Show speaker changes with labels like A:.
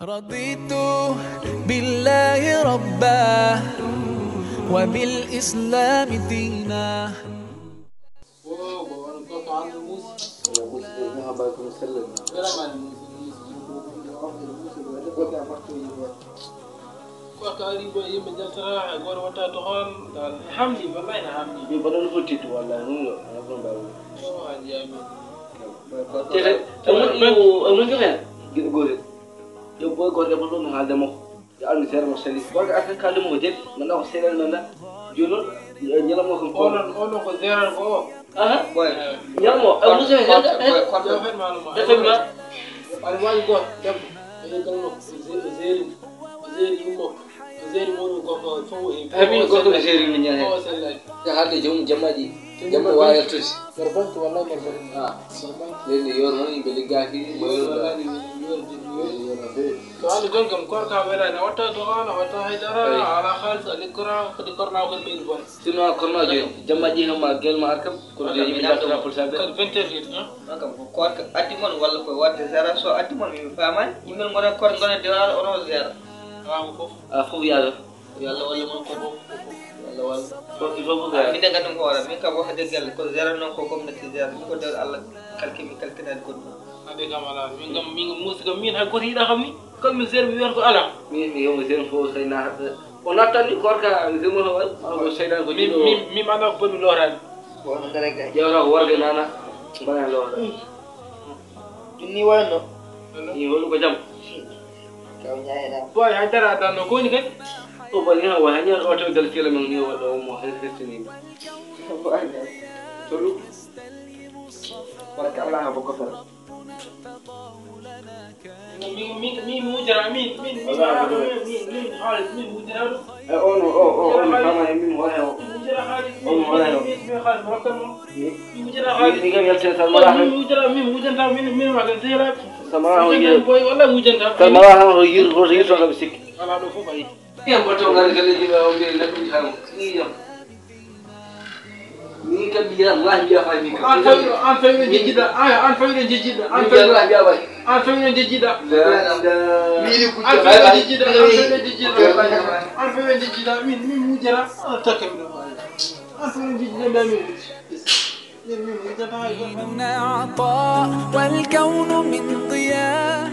A: رضيت بالله ربا وبالإسلام دينا.
B: Wakari boy yimɓe jaltata goto watta to hon dal hamdi wallahi na hamdi
C: ɓe mbaɗon fottittu wallahi ɗum ɗo mbawi
B: o haji amin
C: tete amon jofen guiɗo gotel yo boy goto ɗe ɗum haalde makko yo andu seeɗa mo sali gorko artan kalde mo ko jeɗɗi ganduɗa ko seeɗani nanda joni noon ñalawma kam
B: onon ko géral ko o
C: aha ñalawma o musoe defema
B: aɗa wawi goto debbo eɗen galno zéri yummo zéri muɗum koko fof
C: habi gorko no séri no ñane
B: o sellani
D: haalde joomum jammaji jamma wawi yaltude
B: mbeɗa banque wallahi mbeɗa banque
D: leydi yooro noon yimɓe liggaki
B: to hande jon kam korka welani a watta to an a watta haydara a ala halis a liggora kadi korna kadi ɓeydi bon
C: sinon korno joni jammaji hemma guelma ar kam kono yimɓe jaltata pour saɓe
B: kadi 20 heures litre
E: non kam ko korka addimon walla koye wadde zéra so addimon mi famani yimɓe gona korka gona dewal oto zéra
B: wamo foof
C: a fof yaado
E: yo Allah walla mon ko
B: fof
E: Allah walla
C: il faut fof yaado
E: min de gandum hoore min kam waxde gelle ko zéra noon ko communauté zéra mi ko dewal Allah kalkimi kalkinade goɗɗum
B: ade kam ala min muusi kam min hay goto yiiɗa kam ni comme min zéro mi wiyata ko ala
C: min mi yewmo séri fof so nata o nattan ni korka zemo no waɗi ko seyɗan ko jiɗo
B: min anda ko bonmi lorade
E: wono ndere gay
C: ƴewta ko worɓe nana mbaɗa lowta
E: ɗum ni wayno
C: i holu ko jaam
E: kaw ñaheɗa
B: boy haydara adanno koni kadi
C: o bani ha wa hañan o tawdal fela men ni waɗo mo hertinima to ɗum wala ka ala ha bokko fere
B: min mujara min haalis min mujara ɗum
C: e on fama e min hola o
B: mujara haalis
C: on hola o
B: min haalis mi hokkat mon min mujara haalis
C: ni kam yaltere tan mala
B: min mujanta min wagan sehlaɓe
C: sama o yi
B: boy wallahi mujanta
C: tan mala ha o yirto kam sikki
B: ala ɗo fof ayi
C: en bato ngari galleji ɓe o mbi neɗɗuji tan ni jam ni kam mbiya wallahi mbiya fay mi kam
B: an fawi ɗo jejjiɗa an fawi ɗo jejjiɗa
C: an fawi wallahi mbiya fay
B: an fawi ɗo jejjiɗa
C: mili
B: an fawi ɗo jejjiɗa an fawi ɗo jejjiɗa min mujara takka mi ɗo an fawi ɗo jejjiɗa mbiya min mujata hay
A: ديننا عطاء والكون من ضياء